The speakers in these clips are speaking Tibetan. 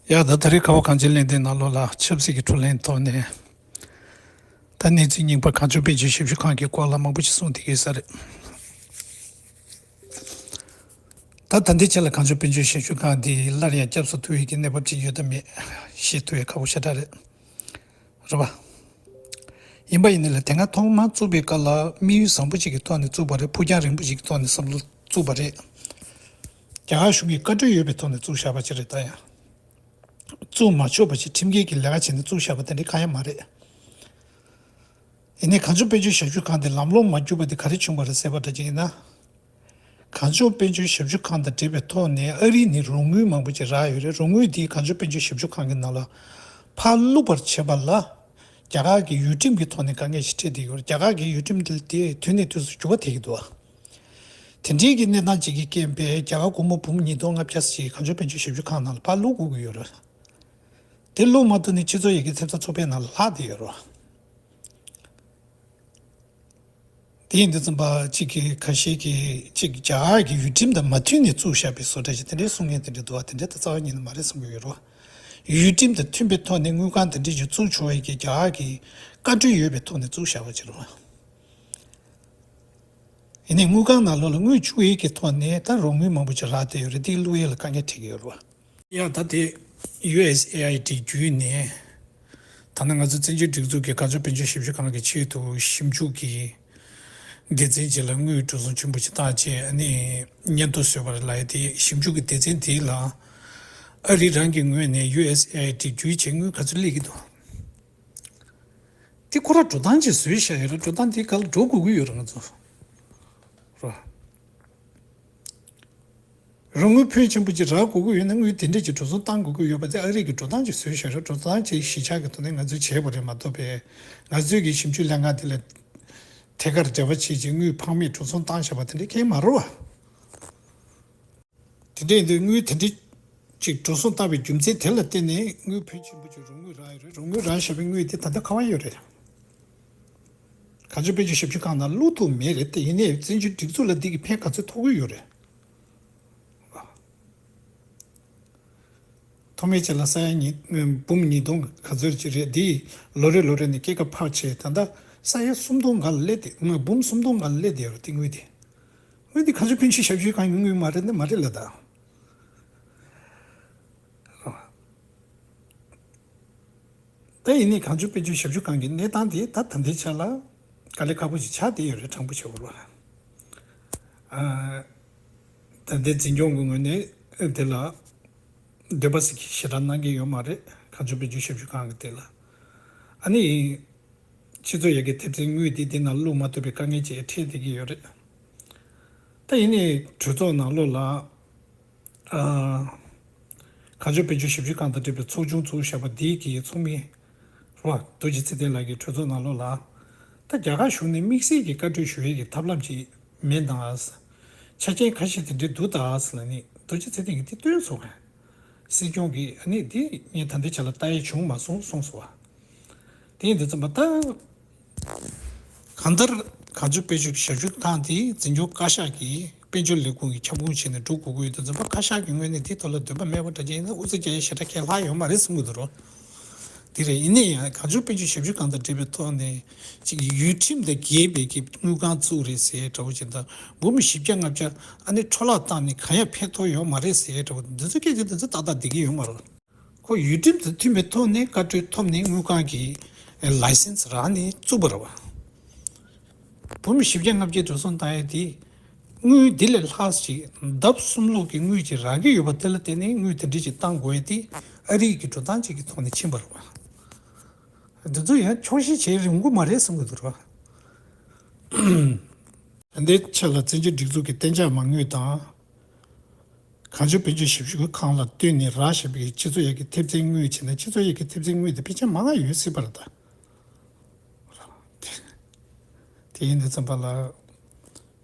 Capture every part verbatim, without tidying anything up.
ཡ་ད་ད་རེས་ཁ་བ་གངས་ཅན་གླེང་སྟེགས་ནང་ལོགས་ལ་ཆབ་སྲིད་ཀྱི་འཕྲོ་ལེན་ཐོག་ནས། ད་གནས་ཚུལ་རྙིང་པ་གངས་ལྗོངས་དཔལ་འབྱོར་ཞབས་ཞུ་ཁང་གི་སྐོར་ལ་མང་པོ་ཞིག་གསུངས་བསྡད་ཀྱི་ཡོད་ས་རེད། ད་ད་ལྟའི་ཆ་ལ་གངས་ལྗོངས་དཔལ་འབྱོར་ཞབས་ཞུ་ཁང་འདི་སླར་ཡང་སྐྱབས་སུ་ཐུག་ཡས་ཀྱི་གནས་བབ་ཅིག་ཡོད་དམ་མེད་ཤེས་ཐུབ་ཡས་ཁག་པོ་ཞེ་དྲག་རེད། རེད་པ། ཡིན་པ་ཡིན་ནའི་ལ་དེ་སྔ་ཐོག་མར་བཙུགས་པའི་སྐབས་ལ་དམིགས་ཡུལ་བཟང་པོ་ཅིག་གི་ཐོག་ནས་བཙུགས་པ་རེད། ཕུགས་རྒྱང་རིང་པོ་ཅིག་གི་ཐོག་ནས་བསམ་བློ་བཙུགས་པ་རེད། རྒྱ་གར་གཞུང་གི་བཀའ་འཁྲོལ་ཡོད་པའི་ཐོག་ནས་བཙུགས་བཞག་པ་ཅིག་རེད། ད་ཡང་བཙུགས་མ་ཆོག་པ་ཞིག་ཁྲིམས་འགལ་གྱི་ལས་ཀ་བྱས་ནས་བཙུགས་བཞག་པ་དེ་འདྲའི་གང་ཡང་མ་རེད། ཡིན་ནའི་གངས་ལྗོངས་དཔལ་འབྱོར་ཞབས་ཞུ་ཁང་དེ་ལམ་ལྷོང་མ་བསྒྱུར་བ་དེ་ག་རེ་བྱུང་བ་རེད་ཟེར་བ་འདྲ་ཅིག་ཡིན་ན། གངས་ལྗོངས་དཔལ་འབྱོར་ཞབས་ཞུ་ཁང་དང་འབྲེལ་བའི་ཐོག་ནས་ཨ་རིའི་ནས་རོགས་དངུལ་མང་པོ་ཅིག་རག་ཡོད་རེད། རོགས་དངུལ་དེ་གངས་ལྗོངས་དཔལ་འབྱོར་ཞབས་ཞུ་ཁང་གི་ནང་ལ་ཕར་བླུགས་པར་བྱེད་པ་ལ། རྒྱ་གར་གྱི་ཡུལ་ཁྲིམས་ཀྱི་ཐོག་ནས་དཀའ་ངལ་ཞིག་འཕྲད་བསྡད་ཡོད་རེད། རྒྱ་གར་གྱི་ཡུལ་ཁྲིམས་དེ་དེ་དུས་ནས་དུས་སུ་འགྱུར་བ་ཐེབས་ཀྱི་འདུག་དེ་འདྲའི་གི་གནས་སྟངས་ཅིག་གི་རྐྱེན་པས་རྒྱ་གར་སྒོར་མོ་འབུམ་ཉིས་སྟོང་ལྔ་བརྒྱ་ཞིག་གངས་ལྗོངས་དཔལ་འབྱོར་ཞབས་ཞུ་ཁང་ནང་ལ་ཕར་བླུགས་དགོས་ཀྱི་ཡོད་རེད། དེ་བླུགས་མ་ཐུབ་ནས་སྤྱི་ཚོགས་ཡི་གེ་ཐེབས་རྩ་ཚོགས་པའི་ནང་ལ་ལྷག་བསྡད་ཡོད་རེད། དེ་ཡིན་དུས་ཙམ་པ་གཅིག་གིས་ཁ་ཤས་ཀྱིས་གཅིག་རྒྱ་གར་གྱི་ཡུལ་ཁྲིམས་དང་མ་མཐུན་ནས་བཙུགས་བཞག་པའི་བཟོ་འདྲ་ཞིག་དེ་འདྲའི་གསུང་མཁན་དེ་འདྲ་འདུག་བ། དེ་འདྲ་ད་རྩ་བ་ཉིད་ནས་མ་རེད་བསམ་གྱི་ཡོད་རེད། ཡུལ་ཁྲིམས་དང་མཐུན་པའི་ཐོག་ནས་དངུལ་ཁང་དེ་འདྲ་ཞིག་བཙུགས་ཆོག་ཡས་ཀྱི་རྒྱ་གར་གྱི་བཀའ་འཁྲོལ་ཡོད་པའི་ཐོག་ནས་བཙུགས་བཞག་པ་ཅིག་རེད་བ། ཡིན་ནའི་དངུལ་ཁང་ནང་ལོགས་ལ་དངུལ་བཅུག་ཡས་ཀྱི་ཐོག་ནས་ད་རོགས་དངུལ་མང་པོ་ཅིག་རག་བསྡད་ཡོད་རེད། དེ་བླུག་ཡས་ལ་དཀའ་ངལ་འཕྲད་ཀྱི་ཡོད་རེད་བ། ཡ་ད་དེ་ཡུ་ཨེས་ཨེ་ཨའི་ཌི་བརྒྱུད་ནས་ད་ནང་ང་ཚོ་བཙན་བྱོལ་སྒྲིག་འཛུགས་ཀྱི་གངས་ལྗོངས་དཔལ་འབྱོར་ཞབས་ཞུ་ཁང་གི་ཆེད་དུ་ཞིབ་འཇུག་གི་སྡེ་ཚན་ཅིག་ལ་དངུལ་འགྲོ་སོང་ཆེན་པོ་ཅིག་བཏང་བྱས། ཨ་ནི་སྙན་ཐོ་བཟོས་པ་རེད་ལབ་ཡས་དེ། ཞིབ་འཇུག་གི་སྡེ་ཚན་དེ་ལ་ཨ་རི་རང་གི་ངོས་ནས་ཡུ་ཨེས་ཨེ་ཨའི་ཌི་བརྒྱུད་བྱས་དངུལ་ག་ཚོད་སླེབས་ཀྱི་འདུག་དེ་ཁོ་རང་འགྲོ་སྟངས་ཅིག་བཟོས་བཞག་ཡོད་རེད། འགྲོ་སྟངས་དེ་ག་ལ་འགྲོ་དགོས་ཀྱི་ཡོད་རེད། ང་ཚོ་རོ། རོགས་དངུལ་ཕོན་ཆེན་པོ་ཅིག་རག་དགོས་ཀྱི་ཡོད་ན་དངུལ་དེ་འདྲས་ཀྱི་འགྲོ་སོང་བཏང་དགོས་ཀྱི་ཡོད་པ་དེ་ཨ་རི་གི་འགྲོ་སྟངས་ཅིག་བཟོས་བཞག་རེད། འགྲོ་སྟངས་ཅིག་གཞིས་ཆགས་ཀྱི་ཐོག་ནས་ང་ཚོས་བྱས་པ་རེད་མ་གཏོགས་པས། ང་ཚོས་ཀྱི་ཞིབ་འཇུག་ལས་འགན་དེ་ལ་ཐད་ཀར་འབྲེལ་བ་བྱེད་ཅིང་དངུལ་ཕངས་མེད་འགྲོ་སོང་བཏང་བཞག་པ་དེ་འདྲས་གང་ཡང་མ་རེད་བ། དེ་འདྲ་ཡིན་དུས་དངུལ་དེ་འདྲ་ཅིག་འགྲོ་སོང་བཏང་བའི་རྒྱུ་མཚན་དེ་ལ་བརྟེན་ནས་དངུལ་ཕོན་ཆེན་པོ་ཅིག་རོགས་དངུལ་རག་ཡོད་རེད། རོགས་དངུལ་རག་བཞག་པའི་དངུལ་དེ་ད་ལྟ་ག་པར་ཡོད་རེད། གངས་ལྗོངས་དཔལ་འབྱོར་ཞབས་ཞུ་ཁང་ནང་བླུག་ཐུབ་མེད་རེད་དེ། ཡིན་ནའི་བཙན་བྱོལ་སྒྲིག་འཛུགས་ལ་འདི་གི་ཕན་ག་ཚོད་ཐོགས་ཀྱི་ཡོད་རེད། ཐོག་མའི་ཆ་ལ་ས་ཡ་ཉིས་འབུམ་ཉིས་སྟོང་ག་ཚོད་ཅིག་རེད། འདི་ལོ་རེ་ལོ་རེ་ནས་སྐྱེད་ཀ་འཕར་ཆེ། ད་ལྟ་ས་ཡ་སུམ་སྟོང་སྒང་ལ་སླེབས་ཏེ། ང་འབུམ་སུམ་སྟོང་སྒང་ལ་སླེབས་བསྡད་ཡོད་རེད་དེ་དངུལ་དེ། དངུལ་འདི་གངས་ལྗོངས་དཔལ་འབྱོར་ཞབས་ཞུའི་ཁང་གི་དངུལ་མ་རེད་ན་མ་རེད་ལ་ད། ད་ཡིན་ནའི་གངས་ལྗོངས་དཔལ་འབྱོར་ཞབས་ཞུ་ཁང་གི་གནས་སྟངས་དེ་ད་ད་ལྟའི་ཆ་ལ་དཀའ་ལས་ཁག་པོ་ཞིག་ཆགས་བསྡད་ཡོད་རེད། དྲང་པོ་བྱས་པ་ལ། ཨ། ད་ལྟའི་འཛིན་སྐྱོང་གི་ངོས་ནས་དེ་ལ་འདོད་པ་ཞིག་ཞེ་དྲག་གནང་གི་ཡོད་མ་རེད། གངས་ལྗོངས་དཔལ་འབྱོར་ཞབས་ཞུ་ཁང་གི་དེ་ལ། ཨ་ནི། སྤྱི་ཚོགས་ཡར་རྒྱས་ཐེབས་རྩའི་དངུལ་འདི་འདི་ནང་བླུགས་མ་ཐུབ་པའི་དཀའ་ངལ་ཅིག་འཕྲད་བསྡད་ཀྱི་ཡོད་རེད། ད་ཡིན་ནའི་གྲོས་ཚོགས་ནང་ལོགས་ལ། ཨ། གངས་ལྗོངས་དཔལ་འབྱོར་ཞབས་ཞུ་ཁང་དང་འབྲེལ་བའི་ཚོགས་ཆུང་བཙུགས་བཞག་པ་འདི་གི་ཚོགས་མི་རེད་བ། རྡོ་རྗེ་ཚེ་བརྟན་ལགས་ཀྱིས་གྲོས་ཚོགས་ནང་ལོགས་ལ། ད་རྒྱ་གར་གཞུང་ནས་དམིགས་བསལ་གྱི་བཀའ་འཁྲོལ་ཞུ་ཡས་ཀྱི་ཐབས་ལམ་ཅིག་མེད་དམ། ཆ་རྐྱེན་ཁ་ཤས་དེ་འདྲ་འདུག་ད་ཟེར་ལབ་ནས་རྡོ་རྗེ་ཚེ་བརྟན་གྱིས་དེ་བཏོན་སོང་བས། སྲིད་སྐྱོང་གིས་ཨ་ནི་འདི་ངས་ད་ལྟའི་ཆ་ལ་ལྟ་ཡས་བྱུང་མ་སོང་གསུངས་སོང་བ། དེ་ཡིན་དུས་ཙམ་པ་ད། གང་ལྟར་གངས་ལྗོངས་དཔལ་འབྱོར་ཞབས་ཞུ་ཁང་དེ་འཛིན་སྐྱོང་བཀའ་ཤག་གིས་དཔལ་འབྱོར་ལས་ཁུངས་ཀྱིས་ཁྱབ་ཁོངས་བྱས་ནས་འགྲོ་དགོས་ཀྱི་ཡོད་དུས་ཙམ་པ་བཀའ་ཤག་གི་ངོས་ནས་དེའི་ཐོག་ལ་འདོད་པ་མེད་པ་འདྲ་ཅིག་ཡིན་ན་ཨུ་ཚུགས་རྒྱག་ཡས་ཞེ་དྲག་ཁས་ལྷག་ཡོད་མ་རེད་བསམ་གྱི་འདུག་རོ། དེ་རེད། ཡིན་ན་ཡང་གངས་ལྗོངས་དཔལ་འབྱོར་ཞབས་ཞུ་ཁང་དང་འབྲེལ་བའི་ཐོག་ནས་ཅིག་ཡུལ་ཁྲིམས་དང་འགལ་བའི་གི་དངུལ་ཁང་བཙུགས་རེད་ཟེར་འདྲ་བོ་ཅིག་དང་། འབུམ་བཞི་བརྒྱ་ལྔ་བརྒྱ་ཨ་ནི་འཕྲོ་བརླག་བཏང་ནས་གང་ཡང་ཕན་ཐོགས་ཡོད་མ་རེད་ཟེར་འདྲ་བོ་འདི་ཚོ་སྐད་ཆ་འདི་ཚོ་ཏག་ཏག་བསྡད་ཀྱི་ཡོད་མ་རེད། ཁོ་ཡུལ་ཁྲིམས་དང་མཐུན་པའི་ཐོག་ནས་བཀའ་འཁྲོལ་ཐོབ་ནས་དངུལ་ཁང་གི་ལའི་སེན་སི་རག་ནས་བཙུགས་པ་རེད་བ། འབུམ་བཞི་བརྒྱ་ལྔ་བརྒྱ་འགྲོ་སོང་བཏང་ཡས་དེ། དངུལ་འདི་ལས་ལྷག་ཅིག་ལྡབ་གསུམ་ལོག་གི་དངུལ་ཅིག་རག་གི་ཡོད་པ་དེ་ལ་བརྟེན་ནས་དངུལ་དེ་འདྲ་ཅིག་བཏང་དགོས་ཡས་དེ་ཨ་རི་གི་འགྲོ་སྟངས་ཅིག་གི་ཐོག་ནས་ཕྱིན་པ་རེད་བ། འདི་ཚོ་ཡང་འཁྱོག་བཤད་བྱེད་རིན་པོ་མ་རེད་བསམ་གྱི་འདུག་རེད་བ། འདིའི་ཆ་ལ་བཙན་བྱོལ་སྒྲིག་འཛུགས་ཀྱི་གཏན་འཇགས་མ་དངུལ་དང་། གངས་ལྗོངས་དཔལ་འབྱོར་ཞབས་ཞུ་ཁང་ལ་བཏོན་ནས་རག་བཞག་པའི་སྤྱི་ཚོགས་ཡར་རྒྱས་ཐེབས་རྩའི་དངུལ་བྱས་ན་སྤྱི་ཚོགས་ཡར་རྒྱས་ཐེབས་རྩའི་དངུལ་དེ་ཕལ་ཆེར་མང་བ་ཡོད་སྲིད་པ་རེད་ད། དེ་ཡིན་དུས་ཙམ་པ་ལ་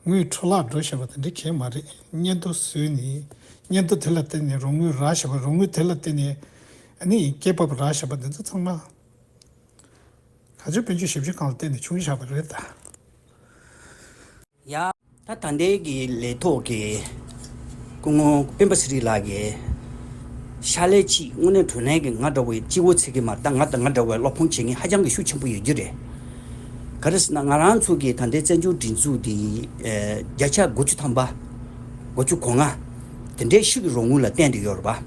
དངུལ་འཕྲོ་བརླག་འགྲོ་བཞག་པ་དེ་འདྲ་གང་ཡང་མ་རེད། སྙན་ཐོ་བཟོས་ནས་སྙན་ཐོ་དེ་ལ་བརྟེན་ནས་རོགས་དངུལ་རག་བཞག་པ། རོགས་དངུལ་དེ་ལ་བརྟེན་ནས་ཨ་ནི་སྐྱེད་འབབ་རག་བཞག་པ་འདི་ཚོ་ཚང་མ་གངས་ལྗོངས་དཔལ་འབྱོར་ཞབས་ཞུ་ཁང་ལ་བརྟེན་ནས་བྱུང་བཞག་པ་རེད་ད། ཡ། ད་ད་ལྟའི་གི་ལས་ཐོག་གི་སྐུ་ངོ་སྤེན་པ་ཚེ་རིང་ལགས་ཀྱིས་ ཕྱག་ལས་ཅིག་དངོས་གནས་དྲང་གནས་ཀྱི་ང་འདྲ་བའི་སྐྱིད་པོ་ཚེ་གི་མ་རེད། ད་ང་དང་ང་འདྲ་བའི་བློ་ཕམ་བྱེད་མཁན་ཧ་ཅང་གི་ཤུགས་ཆེན་པོ་ཡོད་རྒྱུ་རེད། ག་རེ་ཟེར་ན་ང་རང་ཚོ་གི་ད་ལྟའི་བཙན་བྱོལ་སྒྲིག་འཛུགས་འདི་ཨེ་བརྒྱ་ཆ་དགུ་བཅུ་ཐམ་པ། དགུ་བཅུ་གོ་ལྔ། དེ་འདྲའི་ཤུགས་ཀྱི་རོགས་དངུལ་ལ་བརྟེན་ཏེ་ཡོད་རེད་པ།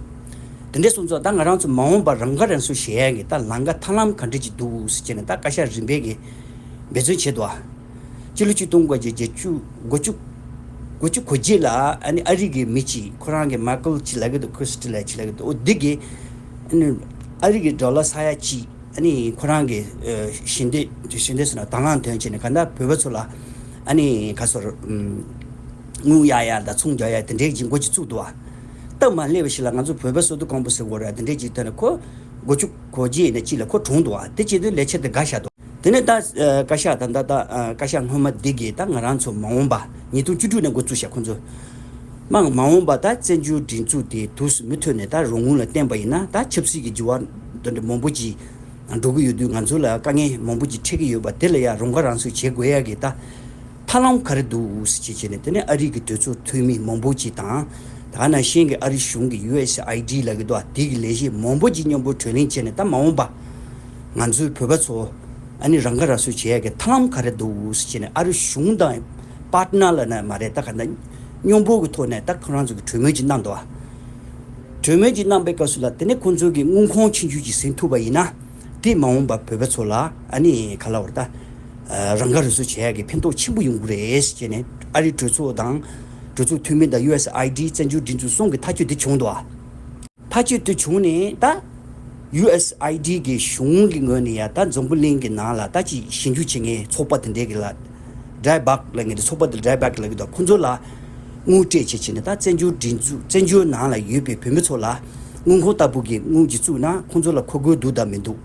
དེ་འདྲའི་སོང་ཙང་ད་ང་རང་ཚོ་མ་འོངས་པར་རང་ཁ་རང་གསོ་བྱེད་ཡག་གི་ད་ལམ་ཁ་ཐབས་ལམ་ག་འདྲ་ཅིག་འདུག་ཟེར་བྱས་ནས་ད་བཀའ་ཤག་རིམ་པས་ཀྱི་འབད་བརྩོན་བྱས་འདུག་ཨ། སྤྱི་ལོ་ཆིག་སྟོང་དགུ་བརྒྱ་བརྒྱད་ཅུ་དགུ་བཅུ་དགུ་བཅུ་གོ་བརྒྱད་ལ་ཨ་ནི་ཨ་རི་གི་མི་གཅིག་ཁོ་རང་གི་མའི་ཁལ་ཅིག་ལབ་ཀྱི་འདུག་ཁུ་སི་ཊི་ལབ་ཅིག་ལབ་ཀྱི་འདུག་འོ་འདི་གི་ཨ་ནི་ཨ་རི་གི་ཌོ་ལར་ས་ཡ་གཅིག་ཨ་ནི་ཁོ་རང་གི་ཨ་ཞལ་འདེབས་ཞལ་འདེབས་ཟེར་ན་དང་བླངས་ཐོན་བྱས་ནས་ག་ད་བོད་པ་ཚོ་ལ་ཨ་ནི་ག་སོར་ཨམ་དངུལ་གཡར་ཡག་དང་ཚོང་རྒྱག་ཡག་དེ་འདྲའི་གི་འགོ་ཅིག་བཙུགས་འདུག་ཨ། སྟབས་མ་ལེགས་པ་ཞིག་ལ་ང་ཚོ་བོད་པ་བསོད་བདེ་སྒང་པོ་ཟེར་དགོས་རེད། དེ་འདྲའི་ཅིག་ཐོན་ནས་ཁོ་དགུ་བཅུ་གོ་བརྒྱད་ནས་གཅིག་ལ་ཁོ་གྲོངས་འདུག་ཨ། དེ་བྱེད་དུས་ལས་འཆར་དེ་འགག་བཞག་འདུག་དེ་ནས་ད་ཨ་བཀའ་ཤག་ད་ད་ད་ཨ་བཀའ་ཤག་སྔོན་མ་འདི་གིས་ད་ང་རང་ཚོ་མ་འོངས་པ་ཉིས་སྟོང་བཅུ་དྲུག་ནས་འགོ་བཙུགས་ཤག་ཁོང་ཚོ། མ་མ་འོངས་པ་ད་བཙན་བྱོལ་སྒྲིག་འཛུགས་དེ་དུས་སུ་མུ་མཐུད་ནས་ད་རོགས་དངུལ་ལ་བརྟེན་པ་ཡིན་ན་ད་ཆབ་སྲིད་ཀྱི་འགྱུར་བ་འདི་འདྲ་མང་པོ་ཅིག་འགྲོ་གི་ཡོད་དུས་ང་ཚོ་ལ་དཀའ་ངལ་མང་པོ་ཅིག་འཕྲད་ཀྱི་ཡོད་པ་དེ་ལ་ཡང་རང་ཁ་རང་གསོ་བྱེད་དགོས་ཡག་གི་ད་ཐབས་ལམ་ག་རེ་འདུག་ཟེར་བྱས་བྱས་ནས། དེ་ནས་ཨ་རི་གི་གྲོས་ཚོགས་འཐུས་མི་མང་པོ་ཅིག་དང་། ད་ག་ནང་བཞིན་གྱི་ཨ་རི་གཞུང་གི་ཡུ་ཨེས་ཨའི་ཌི་ལབ་ཀྱི་འདུག་དེ་གི་ལས་བྱེད་མང་པོ་ཅིག་མཉམ་པོ་གྲོས་གླེང་བྱས་ནས། ད་མ་འོངས་པ་ང་ཚོའི་བོད་པ་ཚོ་ཨ་ནི་རང་ཁ་རང་གསོ་བྱེད་ཡག་གི་ཐབས་ལམ་ག་རེ་འདུག་ཟེར་བྱས་ནས། ཨ་རི་གཞུང་དང་པར་ཊི་ནར་ལབ་ན་མ་རེད། ད་ག་ད་མཉམ་པོ་གི་ཐོག་ནས་ད་ཁོ་རང་ཚོ་གི་གྲོས་མོལ་ཅིག་གནང་འདུག་གྲོས་མོལ་ཅིག་གནང་པའི་སྐབས་སུ་ལ་དེ་ནས་ཁོང་ཚོ་གི་དངུལ་ཁང་ཆུང་ཆུང་ཅིག་ཟིན་ཐུབ་པ་ཡིན་ན། དེས་མ་འོངས་པ་བོད་པ་ཚོ་ལ་ཨ་ནི་ག་ལབ་དགོས་རེད། ད་རང་ཁ་རང་གསོ་བྱེད་ཡག་གི་ཕན་ཐོགས་ཆེན་པོ་ཡོང་གི་རེད་ཟེར་བྱས་ནས། ཨ་རིའི་གྲོས་ཚོགས་དང་། གྲོས་ཚོགས་འཐུས་མི་དང་ཡུ་ཨེས་ཨའི་ཌི་བཙན་བྱོལ་སྒྲིག་འཛུགས་གསུམ་གྱི་ཐག་གཅོད་དེ་བྱུང་འདུག་ཨ། ཐག་གཅོད་དེ་བྱུང་ནས་ད་ཡུ་ཨེས་ཨའི་ཌི་གི་གཞུང་གི་ངོས་ནས་ཡང་ད་འཛམ་བུ་གླིང་གི་ནང་ལ་ད་ཅིག་ཞིབ་འཇུག་བྱེད་མཁན་ཚོགས་པ་དེ་འདྲའི་གི་ལ། ཌི་རའི་བག་ལབ་མཁན་དེ། ཚོགས་པ་དེ་ཌི་རའི་བག་ལབ་ཀྱི་འདུག་ཁོང་ཚོ་ལ་དངུལ་སྤྲད་བྱས་བྱས་ནས། ད་བཙན་བྱོལ་སྒྲིག་འཛུགས་བཙན་བྱོལ་ནང་ལ་ཡོད་པའི་བོད་མི་ཚོ་ལ་དངུལ་ཁང་ལྟ་བུ་གི་དངུལ་ཅིག་བཙུགས་ན་ཁོང་ཚོ་ལ་མཁོ་དགོས་འདུག་དང་མི་འདུག་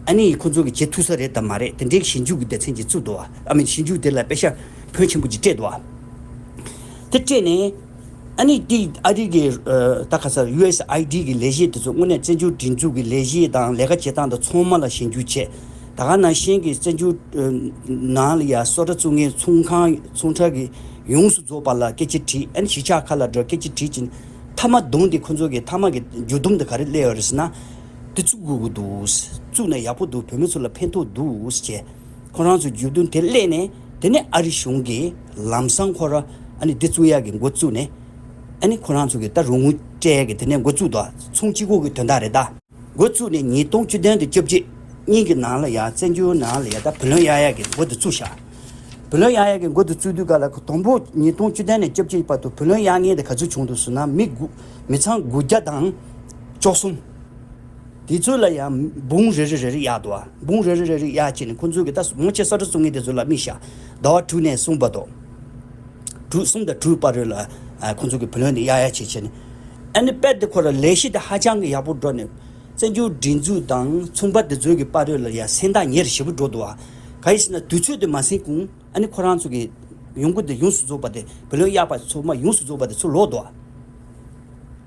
ཨ་ནི་ཁོང་ཚོ་གི་བྱེད་ཐུབ་ས་རེད་དང་མ་རེད། དེ་འདྲའི་ཞིབ་འཇུག་གི་སྡེ་ཚན་ཅིག་བཙུགས་འདུག་ཨ། ཨ་མིན་ཞིབ་འཇུག་དེ་ལ་པེ་ཤག་ཕོན་ཆེན་པོ་ཅིག་སྤྲད་འདུག་ཨ། དེ་སྤྲད་ནས་ཨ་ནི་དེ་ཨ་རི་གི་ཨ་ད་ག་ས་ཡུ་ཨེས་ཨའི་ཌི་གི་ལས་བྱེད་དེ་ཚོ་དངོས་གནས་བཙན་བྱོལ་སྒྲིག་འཛུགས་ཀྱི་ལས་བྱེད་དང་ལས་ཀ་བྱེད་སྟངས་དང་ཚང་མ་ལ་ཞིབ་འཇུག་བྱས། ད་ག་ནང་བཞིན་གྱི་བཙན་བྱོལ་ཨ་ནང་ལ་ཡ་སོ་ཊ་བཙུགས་མཁན་ཚོང་ཁང་ཚོང་ཁྲལ་གྱི་ཡོངས་སུ་རྫོགས་པ་ལ་སྐད་ཆ་དྲིས། ཨ་ནི་གཞིས་ཆགས་ཁག་ལ་འགྲོ་སྐད་ཆ་དྲིས་ཕྱིན། མཐའ་མ་བརྡུངས་ཏེ་ཁོ་ཚོ་གི་མཐའ་མ་གི་མཇུག་བསྡོམས་དེ་ག་རེ་སླེབས་ཡོད་རེད་ཟེར་ན། དེ་བཙུགས་དགོས་ཀྱི་འདུག་བཙུགས་ན་ཡག་པོ་འདུག་བོད་མི་ཚོ་ལ་ཕན་ཐོགས་འདུག་ཟེར་བྱས། ཁོ་རང་ཚོ་མཇུག་བསྡོམས་དེ་སླེབས་ནས། དེ་ནས་ཨ་རི་གཞུང་གིས་ལམ་སང་ཁོ་ར་ཨ་ནི་འདི་བཙུགས་ཡག་གི་འགོ་བཙུགས་ནས། ཨ་ནི་ཁོ་རང་ཚོ་གི་ད་རོགས་དངུལ་སྤྲད་ཡག་གི་དེ་ནས་འགོ་བཙུགས་འདུག་ཚོང་གཅིག་པོ་གི་དོན་དག་རེད་ད། འགོ་བཙུགས་ནས་ཉིས་སྟོང་བཅུ་བདུན་དང་བཅོ་བརྒྱད་གཉིས་ཀྱི་ནང་ལ་ཡ། བཙན་བྱོལ་ནང་ལ་ཡ་ད་བུ་ལོན་གཡར་ཡག་གི་འགོ་དེ་བཙུགས་ཤག་བུ་ལོན་གཡར་ཡག་གི་འགོ་དེ་བཙུགས་དུས་ག་ལ་དང་པོ་ཉིས་སྟོང་བཅུ་བདུན་ནས་བཅོ་བརྒྱད་བར་དུ་བུ་ལོན་གཡར་མཁན་དེ་ག་ཚོད་བྱུང་འདུག་ཟེར་ན། མི་དགུ་མི་ཚང་དགུ་བརྒྱ་དང་བཅུ་གསུམ། དེ་ཚོ་ལ་ཡང་འབུམ་རེ་རེ་རེ་རེ་གཡར་འདུག་ཨ། འབུམ་རེ་རེ་རེ་རེ་གཡར་བྱས་ནས་ཁོང་ཚོ་གི་ད་མང་ཆེ་སོ་ཊ་བཙུགས་མཁན་དེ་ཚོ་ལ་དམིགས་བྱས། ཟླ་བ་དྲུག་ནས་གསུམ་བར་དུ། དྲུག་གསུམ་དང་དྲུག་བར་རོལ་ལ་ཨ་ཁོང་ཚོ་གི་བུ་ལོན་དེ་གཡར་ཡག་བྱས་བྱས་ནས། ཨ་ནི་དཔེ་དེ་ཁོ་ར་ལས་གཞི་དེ་ཧ་ཅང་གི་ཡག་པོ་འགྲོ་ནས། བཙན་བྱོལ་སྒྲིག་འཛུགས་དང་ཚོང་པ་དེ་ཚོ་གི་བར་རོལ་ལ་ཡང་སེམས་ཐག་ཉེ་རུ་ཞེ་པོ་འགྲོ་འདུག་ཨ། ག་ཡིན་ཟེར་ན་དུས་ཚོད་དེ་མ་ཟིན་གོང་ཨ་ནི་ཁོ་རང་ཚོ་གི་ཡོང་སྒོ་དེ་ཡོངས་སུ་རྫོགས་པ་དེ། བུ་ལོན་གཡར་པ་ཚང་མ་ཡོངས་སུ་རྫོགས་པ་དེ་ཚུར་ལོག་འདུག་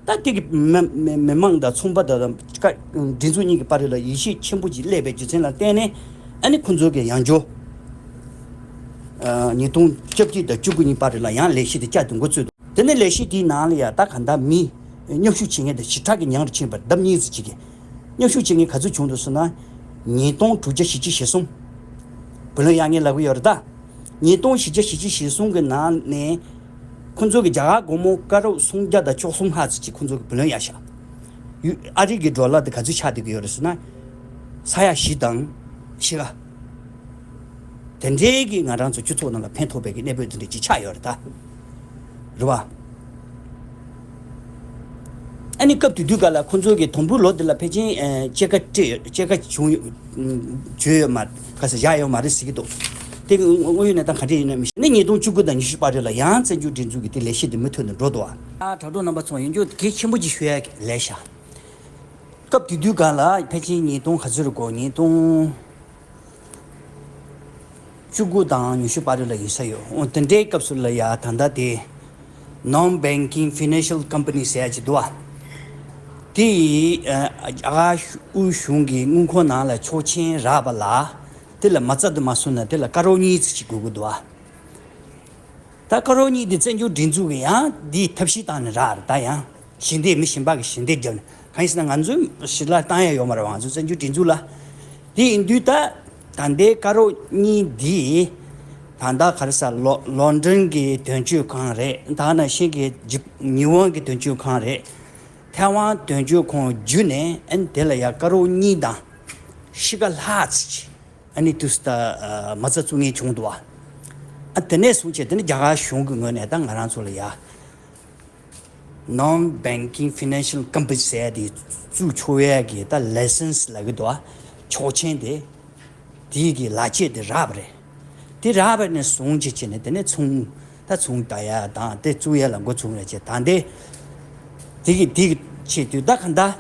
ཨ། ད་དེ་གི་མི་མི་མི་མང་དང་ཚོང་པ་དང་ཀ་སྒྲིག་འཛུགས་གཉིས་ཀྱི་བར་ལ་ཡིད་ཆེས་ཆེན་པོ་ཅིག་སླེབས་པའི་རྒྱུ་མཚན་ལ་བརྟེན་ནས། ཨ་ནི་ཁོང་ཚོ་གི་ཡང་བསྐྱར་ཨ་ཉིས་སྟོང་བཅོ་བརྒྱད་དང་བཅུ་དགུ་གཉིས་བར་ལ་ཡང་ལས་གཞི་དེ་བསྐྱར་དུ་འགོ་བཙུགས་འདུག་དེ་ནས་ལས་གཞི་དེའི་ནང་ལ་ཡང་ད་ག་འདྲ་མི་མཉམ་ཞུགས་བྱེད་མཁན་དེ་ཞེ་དྲག་གི་ཉུང་རུ་ཕྱིན་པ། ལྡབ་གཉིས་ཙམ་ཅིག་གི་མཉམ་ཞུགས་བྱེད་མཁན་ག་ཚོད་བྱུང་འདུག་ཟེར་ན། ཉིས་སྟོང་དྲུག་བརྒྱ་བཞི་བཅུ་ཞེ་གསུམ། བུ་ལོན་གཡར་མཁན་ལབ་ཀྱི་ཡོད་རེད་ད། ཉིས་སྟོང་བཞི་བརྒྱ་བཞི་བཅུ་ཞེ་གསུམ་གྱི་ནང་ནས། ཁོང་ཚོ་གི་རྒྱ་གར་སྒོར་མོ་ཀ་རོར་སུམ་བརྒྱ་དང་བཅུ་གསུམ་ལྷག་ཙམ་ཅིག་ཁོང་ཚོ་གི་བུ་ལོན་གཡར་ཤག་ཡུ་ཨ་རི་གི་ཌོ་ལར་དེ་ག་ཚོད་ཆགས་བསྡད་ཀྱི་ཡོད་རེད་ཟེར་ན། ས་ཡ་བཞི་དང་ཕྱེད་ཀ་དེ་འདྲའི་གི་ང་རང་ཚོ་སྤྱི་ཚོགས་ནང་ལ་ཕན་ཐོགས་པའི་གི་གནས་བབ་དེ་འདྲ་ཅིག་ཆགས་ཡོད་རེད་ད། རེད་བ། ཨ་ནི་སྐབས་དེ་དུས་ག་ལ་ཁོང་ཚོ་གི་དང་པོའི་ལོ་དེ་ལ་ཕལ་ཆེར་ཨ་སྐྱེད་ཀ་སྤྲད་ཡོད། སྐྱེད་ཀ་བྱུང་ཡོད། ཨ་བྱོས་ཡོད་མ་ག་ས་བཞག་ཡོད་མ་རེད་ཟེར་གྱི་འདུག་དེ་གི་དངོས་དངོས་ཡོད་གནས་སྟངས་ག་འདྲ་ཡིན་ན་མི་ཤེས། ནི་ཉིས་སྟོང་བཅུ་དགུ་དང་ཉི་ཤུ་བར་དུ་ལ་ཡང་བཙན་བྱོལ་སྒྲིག་འཛུགས་ཀྱི་དེ་ལས་གཞི་དེ་མུ་མཐུད་ནས་འགྲོ་འདུག་ཨ། ཨ་དྲ་གྲོགས་རྣམ་པ་ཚོ་ཡིན་རྒྱུ་གལ་ཆེན་པོ་ཅིག་ཞུ་ཡ་ལས་ཤག་སྐབས་དེ་དུས་ག་ལ་ཕལ་ཆེར་ཉིས་སྟོང་ག་ཚོད་རེད་གོ་ཉིས་སྟོང་བཅུ་དགུ་དང་ཉི་ཤུ་བར་དུ་ལ་ཡིན་ས་ཡོད། འོ་དེ་འདྲའི་སྐབས་སུ་ལ་ཡ་ད་ལྟ་དེ་Non-Banking Financial Company ཟེར་ཡ་ཅིག་འདུག་ཨ། དེ་ཡིས་ཨ་ཨ་དབུས་གཞུང་གི་དངུལ་ཁང་ནང་ལ་ཆོག་མཆན་རག་པ་ལ་དེ་ལ་མ་རྩ་དེ་མ་བཟོ་ན་དེ་ལ་ཀ་རོར་གཉིས་ཙམ་ཅིག་དགོས་ཀྱི་འདུག་ཨ། ད་ཀ་རོར་གཉིས་དེ་བཙན་བྱོལ་སྒྲིག་འཛུགས་ཀྱིས་ཡང་དེའི་ཐབས་ཤེས་བཏང་ནས་རག་རེད་ད་ཡང་། ཞལ་འདེབས། མི་གཞན་པ་གི་ཞལ་འདེབས་བརྒྱབ་ནས། གང་ཡིན་ཟེར་ན་ང་ཚོའི་ཞལ་ལག་བཏང་ཡ་ཡོད་མ་རེད་བ། ང་ཚོ་བཙན་བྱོལ་སྒྲིག་འཛུགས་ལ། དེ་ཡིན་དུས་ད་ད་ལྟའི་ཀ་རོ་གཉིས་འདི་ད་ལྟ་ག་རེ་ཟེར། ལོ་ལོན་ཌོན་གྱི་དོན་གཅོད་ཁང་རེད། ད་ནང་བཞིན་གྱི་ཇི་ཉི་ཧོང་གི་དོན་གཅོད་ཁང་རེད། ཐའེ་ཝན་དོན་གཅོད་ཁང་བརྒྱུད་ནས་ཨ་ནི་དེ་ལ་ཡ་ཀ་རོ་གཉིས་དང་ཕྱེད་ཀ་ལྷག་ཙམ་ཅིག་ཨ་ནི་དུས་ད་མ་རྩ་བཙུགས་མཁན་བྱུང་འདུག་བ། ཨ་དེ་ནས་བཟུང་བྱས་དེ་ནི་རྒྱ་གར་གཞུང་གི་ངོས་ནས་ད་ང་རང་ཚོ་ལ་ཡ་Non-Banking Financial Company ཟེར་ཡ་དེ་བཙུགས་ཆོག་ཡ་གི་ད་ལའི་སེན་སི་ལབ་ཀྱི་འདུག་བ། ཆོག་མཆན་དེ། དེའི་གི་ལག་ཁྱེར་དེ་རག་པ་རེད། དེ་རག་པ་ནས་བཟུང་བྱས་བྱས་ནས་དེ་ནས་ཚོང་ད་ཚོང་ད་ཡ་དང་དེ་བཙུགས་ཡ་ལ་འགོ་ཚུགས་རེད་བྱས། ད་འདི་དེ་གི་དེ་གི་ཆེད་དུ་ད་ག་འདྲ།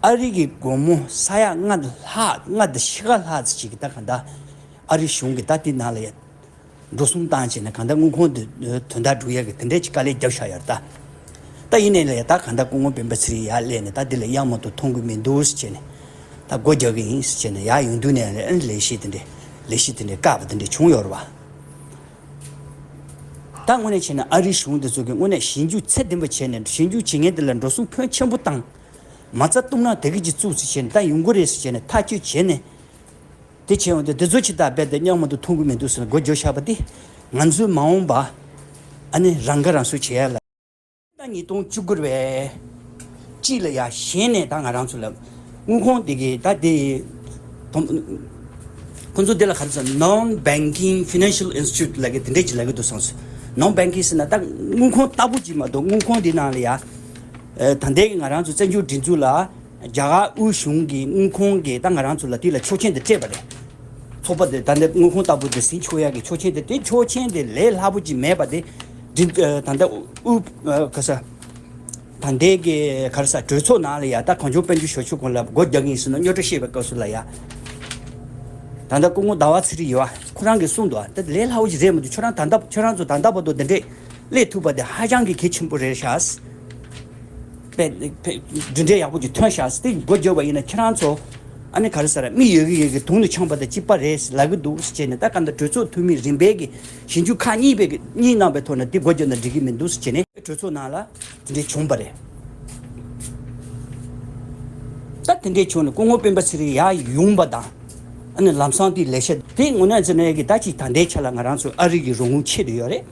ཨ་རི་གི་སྒོར་མོ་ས་ཡ་ལྔ་ལྷག་ལྔ་དང་ཕྱེད་ཀ་ལྷག་ཙམ་ཅིག་གི་ད་ག་འདྲ། ཨ་རི་གཞུང་གི་ད་དེ་ནང་ལ་ཡ་འགྲོ་སོང་བཏང་བྱས་ནས་གང་ལྟར་དངུལ་ཁང་དུ་དོན་དག་སྒྲུབ་ཡག་གི་དེ་འདྲས་ཀྱི་དཀའ་ལས་བརྒྱབ་བཞག་ཡོད་རེད་ད། ད་ཡིན་ནའི་ལས་ད་གང་ལྟར་སྐུ་ངོ་སྤེན་པ་ཚེ་རིང་ཡར་སླེབས་ནས་ད་འདི་ལ་གཡང་མ་གཏོགས་མཐོང་གི་མི་འདུག་ཟེར་བྱས་ནས། ད་སྒོ་རྒྱག་གི་ཡིན་ཟེར་བྱས་ནས་ཡར་ཡོང་དུས་ནས་ལས་ཨ་ནི་ལས་གཞི་དེ་འདྲས་ལས་གཞི་དེ་འདྲས་བཀག་པ་དེ་འདྲས་བྱུང་ཡོད་རེད་བ། ད་དངོས་གནས་བྱས་ན་ཨ་རིའི་གཞུང་དེ་ཚོ་གིས་དངོས་གནས་ཞིབ་འཇུག་ཚད་ལྡན་པ་བྱས་ནས་ཞིབ་འཇུག་བྱེད་མཁན་དེ་ལ་འགྲོ་སོང་ཕོན་ཆེན་པོ་བཏང་། མ་རྩ་གཏུག་ན་དེ་གི་ཅིག་བཙུགས་ཟེར་བྱས་ནས་ད་ཡོང་གི་རེད་ཟེར་བྱས་ནས་ཐག་གཅོད་བྱས་ནས། དེ་བྱས་འོང་དུས་དེ་ཚོ་ཅིག་ད་རྦད་དེ་གཡང་མ་གཏོགས་མཐོང་གི་མི་འདུག་ཟེར་ནས་སྒོ་རྒྱབ་བཞག་པ་དེ། ང་ཚོའི་མ་འོངས་པ་ཨ་ནི་རང་ཁ་རང་གསོ་བྱེད་ཡ་ལ། ད་ཉིས་སྟོང་བཅུ་དགུ་རེད་པས། གཅིག་ལ་ཡ་གཞན་ནས་ད་ང་རང་ཚོ་ལ་དངུལ་ཁང་དེ་གི་ད་དེ་དོམ། ཁོ་ཚོ་དེ་ལ་ག་རེ་ཟེར། Non-Banking Financial Institute ལབ་ཀྱི་དེ་འདྲས་ཅིག་ལབ་ཀྱི་འདུག་བསམ་སོང་། Non-Banking ཟེར་ན་ད་དངུལ་ཁང་ལྟ་བུ་ཅིག་མ་གཏོགས་དངུལ་ཁང་དེ་ནང་ལ་ཡ། ཨ་ད་ལྟའི་གི་ང་རང་ཚོ་བཙན་བྱོལ་སྒྲིག་འཛུགས་ལ་རྒྱ་གར་དབུས་གཞུང་གི་དངུལ་ཁང་གིས་ད་ང་རང་ཚོ་ལ་དེ་ལ་ཆོག་མཆན་དེ་སྤྲད་པ་རེད། ཚོགས་པ་དེ་ད་ལྟ་དངུལ་ཁང་ལྟ་བུ་དེ་ཟིན་ཆོག་ཡག་གི་ཆོག་མཆན་དེ། དེ་ཆོག་མཆན་དེ་ལས་སླ་པོ་ཅིག་མེད་པ་དེ། འདི་ཨ་ད་ལྟ་དབུས་ཨ་ག་ས་ད་ལྟའི་གི་ག་རེ་ཟེར། གྲོས་ཚོགས་ནང་ལ་ཡ་ད་གངས་ལྗོངས་དཔལ་འབྱོར་ཞབས་ཞུ་ཁང་ལ་སྒོ་རྒྱག་གི་ཡིན་ཟེར་ནས་རྙོག་དྲ་བཤད་པའི་སྐབས་སུ་ལ་ཡ། ད་ལྟ་སྐུ་ངོ་ཟླ་བ་ཚེ་རིང་ཡོད་པ། ཁོ་རང་གིས་གསུངས་འདུག་ཨ། ད་ལས་སླ་པོ་ཞིག་རེད་མི་འདུག་ཁྱོད་རང་ད་ལྟ་ཁྱོད་རང་ཚོ་ད་ལྟ་བར་དུ་འདི་འདྲས་སླེབས་ཐུབ་པ་དེ་ཧ་ཅང་གི་གལ་ཆེན་པོ་རེད་ཤག་དཔེ་དཔེ་གྲུབ་འབྲས་ཡག་པོ་ཅིག་ཐོན་ཤག་དེ་སྒོ་རྒྱབ་པ་ཡིན་ན་ཁྱེད་རང་ཚོ་ཨ་ནི་ག་རེ་ཟེར། མིག་ཡོད་གི་ཡོད་གི་དུང་དུ་འཕྱང་པ་དང་གཅིག་པ་རེད་ལབ་གི་འདུག་ཟེར་བྱས་ནས། ད་ག་འདི་གྲོས་ཚོགས་འཐུས་མི་རིམ་པས་གི་ཞིབ་འཇུག་ཁག་གཉིས་པའི་གི་གཉིས་གནང་པའི་ཐོག་ནས་དེ་སྒོ་རྒྱབ་ན་འགྲིག་གི་མི་འདུག་ཟེར་བྱས་ནས། གྲོས་ཚོགས་ནང་ལ་དེ་འདྲས་བྱུང་བ་རེད། ད་དེ་འདྲས་བྱུང་ནས་སྐུ་ངོ་སྤེན་པ་ཚེ་རིང་ཡར་ཡོང་བ་དང་། ཨ་ནི་ལམ་སང་དེ་ལས་བྱེད་དེ་དངོས་གནས་བྱས་ན་གི་ད་ཅིག་ད་ལྟའི་ཆ་ལ་ང་རང་ཚོ་ཨ་རི་གི་རོགས་དངུལ་ཆེ་རུ་ཡོད་རེད།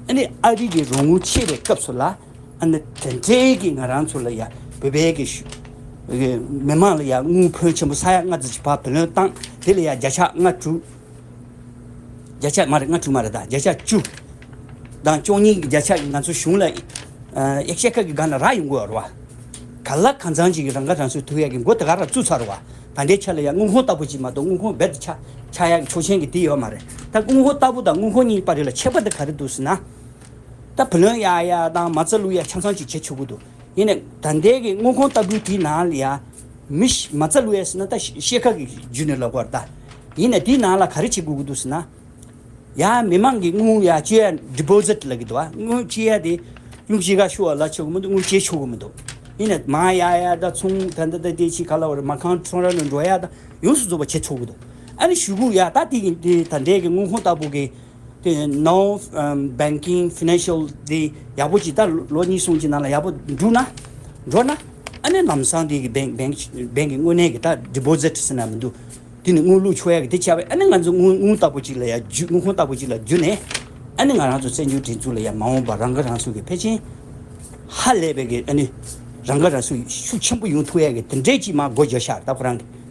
ཨ་ནི་ཨ་རི་གི་རོགས་དངུལ་ཆེ་བའི་སྐབས་སུ་ལ། ཨ་ནི་དེ་འདྲའི་གི་ང་རང་ཚོ་ལ་ཡ་བོད་པའི་གི་ཤུ་མི་མང་ལ་ཡ་དངུལ་ཕོན་ཆེན་པོ་ས་ཡ་ལྔ་ཙམ་ཅིག་ཕར་བུ་ལོན་བཏང་། དེ་ལ་ཡ་བརྒྱ་ཆ་ལྔ་དྲུག་བརྒྱ་ཆ་མ་རེད། ལྔ་དྲུག་མ་རེད། ད་བརྒྱ་ཆ་བཅུ་དང་བཅུ་གཉིས་ཀྱི་བརྒྱ་ཆ་ང་ཚོ་གཞུང་ལ་ཨ་ཡ་ཤེས་ཁ་གི་སྒང་ལ་རག་ཡོང་གི་ཡོད་རེད་བ། ག་ལ་གང་འཚམ་ཅིག་གི་རང་ཁ་རང་གསོ་ཐུབ་ཡ་གི་འགོ་དེ་ག་རང་བཙུགས་ཚར་རེད་བ། ད་ལྟའི་ཆ་ལ་ཡ་དངུལ་ཁང་ལྟ་བུ་ཅིག་མ་གཏོགས་དངུལ་ཁང་རྦད་དེ་ཆགས་ཆགས་ཡ་གི་ཆོག་མཆན་གི་དེ་ཡོད་མ་རེད། ད་དངུལ་ཁང་ལྟ་བུ་དང་དངུལ་ཁང་གཉིས་བར་ལ་ཁྱད་པར་དེ་ག་རེ་འདུག་ཟེར་ན། ད་བུ་ལོན་གཡར་ཡ་དང་མ་རྩ་བླུག་ཡ་ཆ་ཚང་ཅིག་བྱེད་ཆོག་གི་འདུག་ཡིན་ནའི་ད་ལྟའི་གི་དངུལ་ཁང་ལྟ་བུའི་དེའི་ནང་ལ་ཡ་མི་ཤི་མ་རྩ་བླུག་ཡ་ཟེར་ན་ད་ཤེས་ཁ་གི་བརྒྱུད་ནས་ལབ་དགོས་རེད་ད། ཡིན་ནའི་དེའི་ནང་ལ་ག་རེ་བྱེད་དགོས་ཀྱི་འདུག་ཟེར་ན། ཡ་མི་མང་གི་དངུལ་ཡ་བཅོལ་ཡ་ཌི་པོ་ཟིཊ་ལབ་ཀྱི་འདུག་བ། དངུལ་བཅོལ་ཡ་དེ་ཡུམ་གཞིས་ཀ་ཤོར་བ་ལ་ཆོག་གི་མི་འདུག་དངུལ་བཅོལ་ཆོག་གི་མི་འདུག་ཡིན་ནའི་མར་གཡར་ཡ་ད་ཚོང་ད་ད་ད་དེ་ཕྱི་ཁ་ལ་བར་མ་ཁང་ཁྲོམ་ར་ལ་འགྲོ་ཡ་ད་ཡོངས་སུ་རྫོགས་པ་བྱེད་ཆོག་གི་འདུག་ཨ་ནི་གཞུག་གུ་ཡ་ད་དེ་གི་དེ་ད་ལྟའི་གི་དངུལ་ཁང་ལྟ་བུ་གི་དེ་Non-Banking Financial དེ་ཡག་པོ་ཅིག་ད་ལོ་གཉིས་གསུམ་གྱི་ནང་ལ་ཡག་པོ་འགྲུབ་ན་འགྲོ་ན། ཨ་ནི་ལམ་སང་དེ་གི་བེང་བེང་བེང་གི་དངོས་གནས་ཀྱི་ད་ཌི་པོ་ཟིཊ་ཟེར་ན་མི་འདུག་དེ་ནི་དངུལ་བླུག་ཆོག་ཡ་གི་དེ་ཆགས་པས། ཨ་ནི་ང་ཚོ་དངུལ་དངུལ་ལྟ་བུ་ཅིག་ལ་ཡ་བརྒྱུད། དངུལ་ཁང་ལྟ་བུ་ཅིག་ལ་བརྒྱུད་ནས། ཨ་ནི་ང་རང་ཚོ་བཙན་བྱོལ་སྒྲིག་འཛུགས་ལ་ཡ་མ་འོངས་པ་རང་ཁ་རང་གསོ་གི་ཕལ་ཆེར་ཧ་ལས་པའི་གི་ཨ་ནི་རང་ཁ་རང་གསོ་ཤུགས་ཆེན་པོ་ཡོང་ཐུབ་ཡ་གི་དེ་འདྲའི་ཅིག་མར་སྒོ་རྒྱག་ཤག་ད་ཁོ་རང་གི་